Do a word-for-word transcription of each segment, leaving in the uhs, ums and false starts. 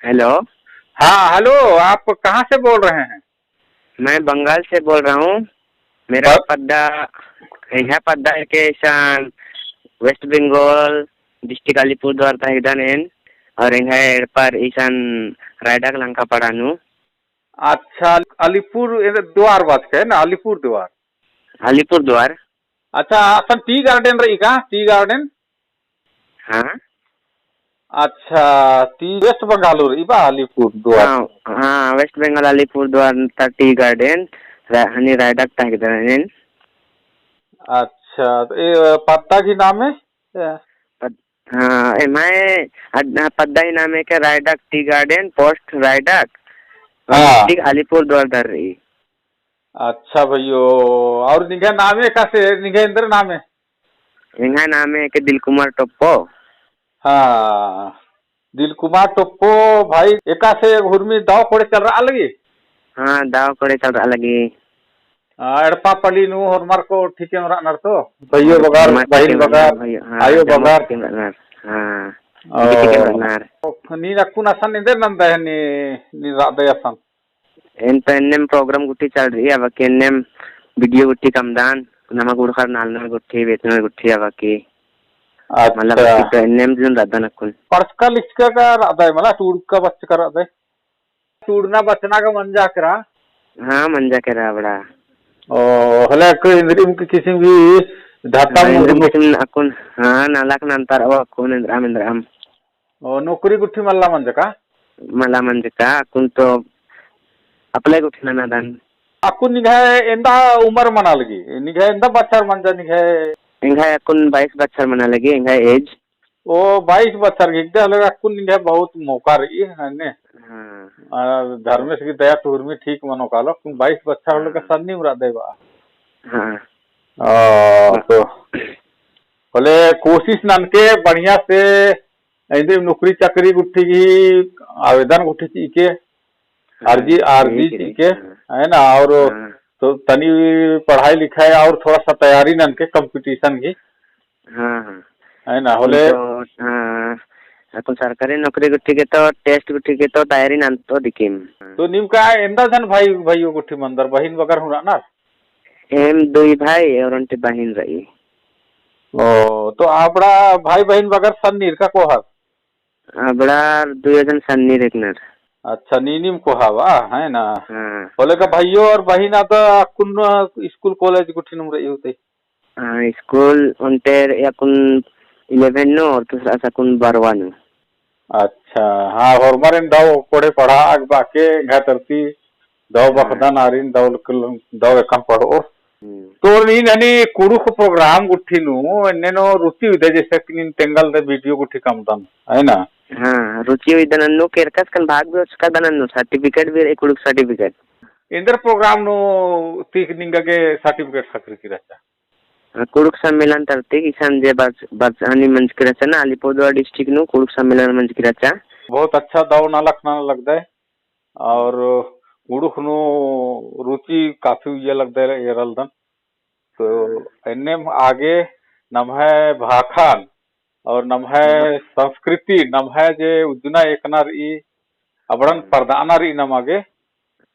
हेलो। हाँ, हेलो, आप कहाँ से बोल रहे हैं? मैं बंगाल से बोल रहा हूँ। मेरा ब- पद्दा, एंग्है पद्दा एके इसन वेस्ट बंगाल, डिस्ट्रिक्ट अलीपुरद्वार ता हिकदन एन, और एंग्है एड़पा रई इसन रायडक लंकापाड़ा नू। अच्छा, अलीपुर द्वार बाचकय ना, अलीपुरद्वार। अलीपुरद्वार। अच्छा, असन टी गार्डन रई का? टी गार्डन? हाँ। अच्छा, टी वेस्ट बंगाल रई बा, अलीपुरद्वार। हाँ, हाँ, वेस्ट बंगाल अलीपुरद्वार ता टी गार्डन, रा-, हनी रायडक ता हिकदन एन। अच्छा, तो ए पद्दा गही नामे? ए। पद-, हाँ, एम्है अद-, पद्दा गही नामे के रायडक टी गार्डन, पोस्ट रायडक, हाँ। डिस्ट्रिक्ट अलीपुरद्वार धर रई। अच्छा भइयो, और निंग्है नामे एकासे, निंग्है एन्देर नामे? एंग्है नामे एके दिलकुमार टोप्पो। हाँ, दिलकुमार टोप्पो भाई, एकासे हुरमी दव कोड़े चलरआ लगी? हाँ, दव कोड़े चलरआ लगी। हाँ, एड़पा पल्ली नू होरमर को ठीके रअनर तो? भइयो बगर, होरमर बहिन ठीके बगर, रअनर भइयो, हाँ, आयो जम्मो बगर। ठीके रअनर, हाँ, ओ। ठीके रअनर। नीन अक्कुन असन एन्देर नन्दय नी, नीन रअदय असन? एन तो एन्नेम program गुट्ठी चल रई, अबकी एन्नेम video गुट्ठी कमदन, नमा कुँड़ुख़र नालनर गुट्ठी, बेचनर गुट्ठी अबकी। अच्छा। मला बच्ची तो एन्नेम जुन रअदन अक्कुन। पढ़चका लिखचका का रअदय, मला टूड़का बच्चका रअदय? टूड़ना बचना का मंजा केरा? हाँ, मंजा केरा अबड़ा। ओ, होले अक्कु एन्दरिम किसिम गही धरता हाँ, एन्दरिम मुरुम किसिम अक्कुन, हाँ, नलख नन्तर ओ अक्कुन एन्दरम, एन्दरम। ओ, नौकरी गुट्ठी मल्ला मंजका? मला मंजका, अक्कुन तो apply गुट्ठी ननादन। अक्कुन निंग्है एन्दा उमर मना लगी, निंग्है एन्दा बछर मंजा निंग्है? एंग्है अक्कुन बाईस बछर मना लगी, एंग्है age। ओ, बाईस बछर गे हिकदय होले अक्कुन निंग्है बहुत मौका रई, है ने? हाँ। आ, धर्मेस गही दया ती हुरमी ठीक मनो कालो, अक्कुन बाईस बछर होले का हाँ। सन्नीम रअदय बा। हाँ। आ, हाँ। तो होले कोशिश ननके बढ़िया से एन्देर नौकरी चाकरी गुट्ठी गही आवेदन गुट्ठी चिके, हाँ, अर्जी, अर्जी ठीक है। चिके, हाँ। है ना? और हाँ। तो तनी पढ़ाई लिखाई और थोड़ा सा तैयारी ननके competition गही। हाँ, हाँ। है ना? अक्कुन होले तो, हाँ, अक्कुन सरकारी नौकरी गुट्ठी गे तो test गुट्ठी गे तो तैयारी नन्तोन दिकिम। तो नीम का एन्दा झन भाई, भाई गुट्ठी मंदर, बहिन बगर हूँ रअनर? एम दुई भाई और ओन्टे बहिन रई। ओ, तो अबड़ा भाई बहिन बगर सन्नीर का कोहर? अबड़ा दुई झन सन्नीर एकनर। अच्छा, नीनिम कोहा बा, है ना? हाँ। होले का हाँ। भाइयो और बहिन आद अक्कुन school college गुट्ठिनुम रई होते? हाँ, school ओन्टे अक्कुन eleven नू और दूसरा अक्कुन बारहवाँ नू। अच्छा, हाँ, होरमर एन दव कोड़े पढ़ा अग बाके एंग्है तरती दव हाँ। बखदन आरिन दव लक-, दव एकम पढ़ओ। हम्म। तो नीन हनी कुँड़ुख़ program गुट्ठी नू, एन्ने नू रुचि उइदय जैसे कि नीन तेंगल दे video गुट्ठी कमदन, है ना? हाँ, रुचि उइदन अन्नु केरकस कन भाग भी ओचका दन अन्नु certificate भी रई कुँड़ुख़ certificate। एन्देर program नू तीख निंगा गे certificate ख़क्खरकी रहचा? कुँड़ुख़ सम्मेलन तरती इसन जे बरच-, बरचनी मंजकी रहचा ना, अलीपुरद्वार district नू कुँड़ुख़ सम्मेलन मंजकी रहचा। बहुत अच्छा दव नलख नना लगदय। और कुँड़ुख़ नू रुचि काफी उइया लगदय एरलदन। तो एन्नेम आगे नम्है भाखन और नम्है संस्कृति, नम्है जे उज्जना एकना रई, अबड़न परदाना रई नमा गे।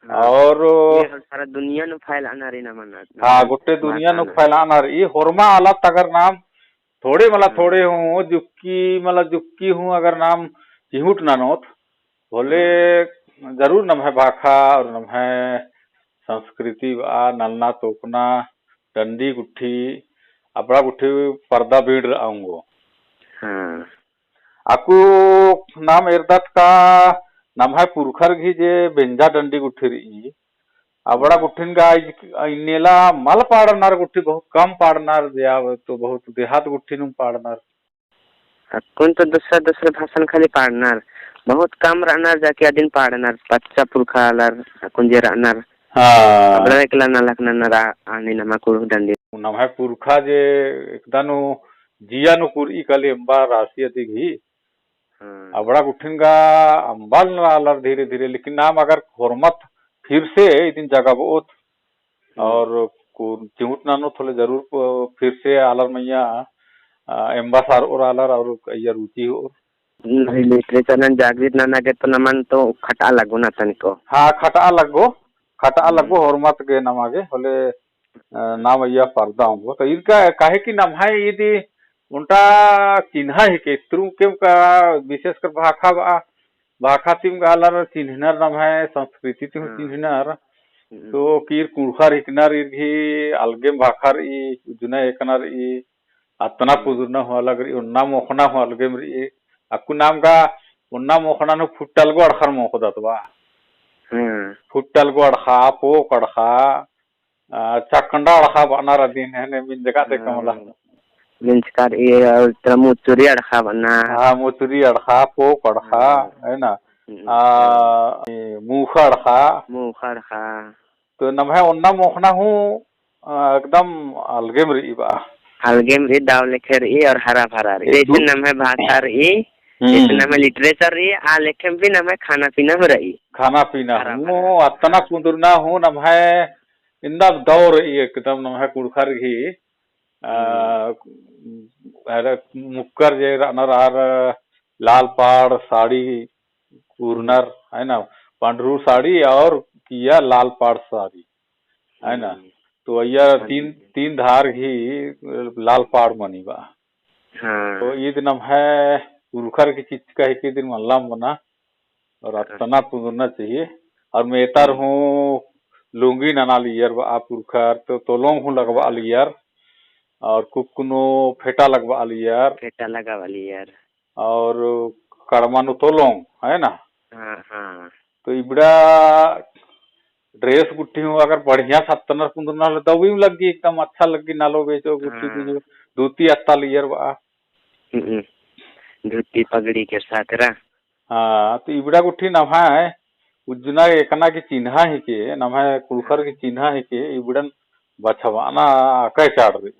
हाँ। और ये सारा दुनिया नू फैलाना रई नमा ना, हाँ, गोट्टे दुनिया नू फैलाना रई। होरमा आलर अगर नाम थोड़े मला हाँ। थोड़े हूँ, जुक्की मला जुक्की हूँ अगर नाम चिहुट ननोत, होले हाँ। जरूर नम्है भाखा और नम्है संस्कृति बा, नलना तोकना, डंडी गुट्ठी, अबड़ा गुट्ठी परदा बीड़ रआ ओंगो। हाँ। अक्कु नाम एरदत का नम्है पुरखर गही जे बेंजा डंडी गुट्ठी रई, अबड़ा गुट्ठिन गा इज-, इन्नेला मल पाड़नर गुट्ठी बहुत कम पाड़नर, या तो बहुत देहात गुट्ठिनुम पाड़नर। अक्कुन तो दूसरा दूसरा भाषन खाली पाड़नर, बहुत कम रअनर जाके अदिन पाड़नर, पच्चा पुरखा आलर, अक्कुन जे रअनर। हाँ। अबड़ा एकला नलख ननर आ-, आनी नमा कुँड़ुख़ डंडी। नम्है पुरखा जे एकदा नू जिया नू कुरई काली अम्बा रासी अदी गही। हाँ। अबड़ा गुट्ठिन गा अम्बा नना आलर धीरे धीरे, लेकिन नाम अगर होरमत फिर से इदिन जगाबओत, हम्म। और कु-, चिहुट ननोत होले जरूर प-, फिर से आलर मइय्याँ, अ, एम्बा सारओर आलर और अइय्या रुचि होओर। नहीं, literature नन जागृत नना गे तो नमन तो खटआ लगो ना तनिको। हाँ, खटआ लगो, खटआ हम्म। लगो, होरमत गे नमा गे, होले, अ, नाम अइय्या परदा ओंगो। तो इरका काहे कि नम्है इदी ओन्टा चिन्हा हिके, इत्रु केम का विशेषकर भाखा बा, भाखा तिम गा आलर चिन्हनर नम्है, संस्कृति तिम हम्म। चिन्हनर। हम्म। तो कीर कुँड़ुख़र हिकनर ईर गही अलगेम भाखा रई, उज्जना एकना रई, अत्तना हम्म। पुंदुरना हूँ अलग रई, ओन्ना मोख़ना हूँ अलगेम रई। अक्कु नाम गा ओन्ना मोख़ना नू फुट्टल गो अड़ख़र मोख़दत बा। हम्म। फुट्टल गो अड़ख़ा, पोक अड़ख़ा, अ, चकंडा अड़ख़ा बअनर अदिन हेने मिंजका दे कमला। हम्म। मिंजका रई, अ, इतरा मुचुरी अड़ख़ा बअना। हाँ, मुचुरी अड़ख़ा, पोक अड़ख़ा, हाँ। है ना? हम्म। आ, ई मूख़ा अड़ख़ा। मूख़ा अड़ख़ा। तो नम्है ओन्ना मोख़ना हूँ, अ, एकदम अलगेम रई बा। अलगेम रई, दव लेखे रई और हरा भरा रई। ए, जैसे दू- नम्है भाषा रई, हम्म। जैसे नम्है literature रई, आ लेखेम भी नम्है खाना पीना हूँ रई। खाना पीना हरा हूँ, भरा। अत्तना हाँ। पुंदुरना हूँ नम्है, इन्दा दव रई एकदम नम्है कुँड़ुख़र गही, अ, हम्म। अरे मुक्कर जे रअनर आर लाल पाड़ साड़ी कुरनर, है ना, पंडरू साड़ी और किया लाल पाड़ साड़ी, है ना। हम्म। तो अइय्या हाँ तीन, जी। तीन धार गही लाल पाड़ मनी बा। हाँ। तो ईद नम्है कुँड़ुख़र गही चिच्चका हिके इदिन मल्ला मना, और हाँ। अत्तना पुंदुरना चाहिए। और मेतर हम्म। हूँ लुंगी नना लियर बा पुरखर, तो तोलोंग हूँ लगबआ लियर, और कुक्कु नू फेटा लगबआ लियर। फेटा लगबआ लियर। और कड़मा नू तोलोंग, है ना? हाँ, हाँ। तो इबड़ा dress गुट्ठी हूँ अगर बढ़िया सत्तनर पुंदुरना होले, दव बीम लग्गी, एकदम अच्छा लग्गी, नालो बेचो गुट्ठी हाँ। दू-, धोती अत्ता लियर बा। हम्म, धोती पगड़ी के साथ रा। हाँ, तो इबड़ा गुट्ठी नम्है उज्जना एकना की चिन्हा हिके, नम्है कुँड़ुख़र की चिन्हा हिके, इबड़न बछाबअना अकय चाड़ रई।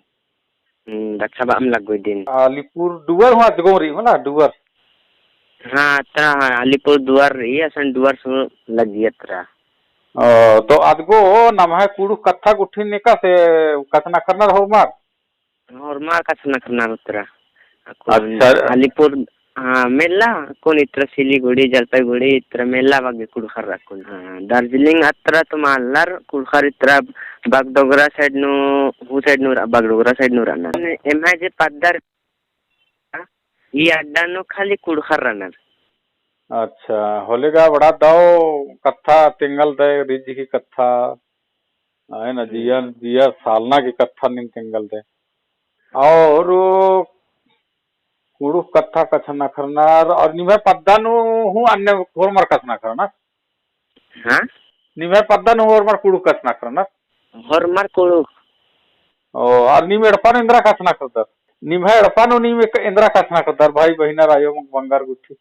हम्म, बछाबअम लग्गो इदिन। अलीपुर दुअर हूँ अदगो रई मला, दुअर। हाँ, अत्रा, हाँ, अलीपुर दुअर रई, असन दुअर सु लग्गी अत्रा। ओ, तो अदगो नम्है कुँड़ुख़ कत्था गुट्ठिन एकासे कछनखरनर होरमर? होरमर कछनखरनर उत्तरा। अक्कुन अच्छा। अलीपुर, हाँ, मेला, अक्कुन इत्रा सिलीगुड़ी, जलपाईगुड़ी, इत्रा मेला बग्गे कुँड़ुख़र अक्कुन। हाँ, दार्जिलिंग अत्रा तो मल्लर कुँड़ुख़र इत्रा बागडोगरा side नू, हूँ side नू, बागडोगरा side नू रअनर। एम्है जे पद्दा ई अड्डा नू खाली कुँड़ुख़र रअनर। अच्छा, होले गा बड़ा दव कत्था तेंगल दय, रिझ की कत्था, है ना, हम्म। जिया, जिया सालना की कत्था नीन तेंगल दय। और कुँड़ुख़ कत्था कछनखरनर, और निम्है पद्दा नू हूँ अन्ने होरमर कछनखरनर। हाँ? निम्है पद्दा नू होरमर कुँड़ुख़ कछनखरनर? होरमर कुँड़ुख़। ओ, और नीम एड़पा नू एन्दरा कछनखरदर? निम्है एड़पा नू नीम एक-, एन्दरा कछनखरदर, भाई बहिनर आयो मग बंगर गुट्ठी?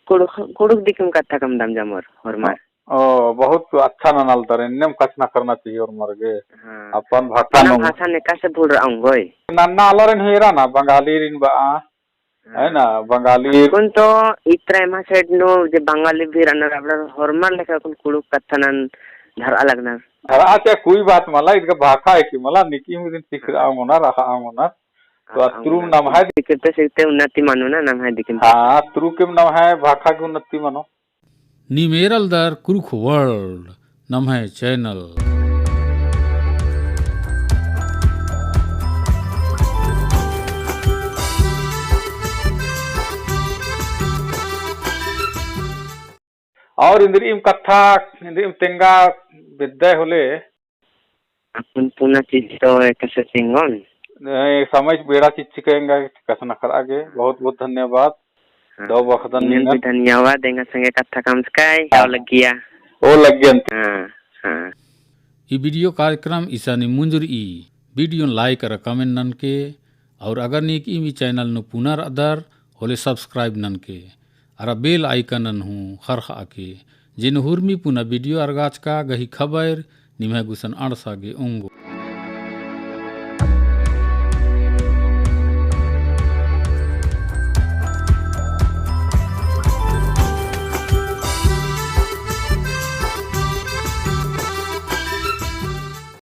कुँड़ुख़, कुँड़ुख़ दिकम कत्था कमदम जमर, होरमर। ओ, बहुत अच्छा ननालदर, एन्नेम कछनखरना चाहिए होरमर गे। हाँ। अपन भाषा अपना नू। भाषा नू एकासे भूल रआ ओंगोय। नन्ना आलारिन हूँ एरा ना, बंगालीरिन बआ। है ना, बंगाली। अक्कुन तो इत्रा एम्है side नू जे बंगाली भी रअनर अबड़ा होरमर लेखा अक्कुन कुँड़ुख़ कत्था नन धरआ लगनर। धरआ चाहे कोई बात मला, इदका भाखा है कि मला, नीकिम इदिन सिखरआ ओंगोनर, रखआ ओंगोनर। तो हाँ, अत्रुम नम्है दिकिम ते सिखते उन्नति मनो ना, नम्है दिकिम। हाँ, अत्रुम केम नम्है भाखा की उन्नति मनो। नीम एरालदर कुँड़ुख़ World नम्है channel। और इन्द्रिइम कत्था, इन्द्रिइम तेंगा बेद्दय होले, अक्कुन पुना चिच्चो एकासे तेंगोन। ए, समय बेड़ा चिच्चका एंगा कछनखरआ गे। बहुत बहुत धन्यवाद। हाँ। दव बखदन इन्नेम निंगन। भी धन्यवाद, एंगा संगे कत्था कमचकय, हाँ। दव लग्गिया। ओ लग्गिया। हाँ, हाँ। ई video कार्यक्रम इसानी मुंजुरई, video like अरा comment ननके, और अगर नीक इम ई channel नू पुना रअदर, होले subscribe ननके, अरा bell icon नन हूँ खरखआ के, जेन हुरमी पुना video अरगाचका गही खबर निम्है गुसन अंड़सा गे ओंगो।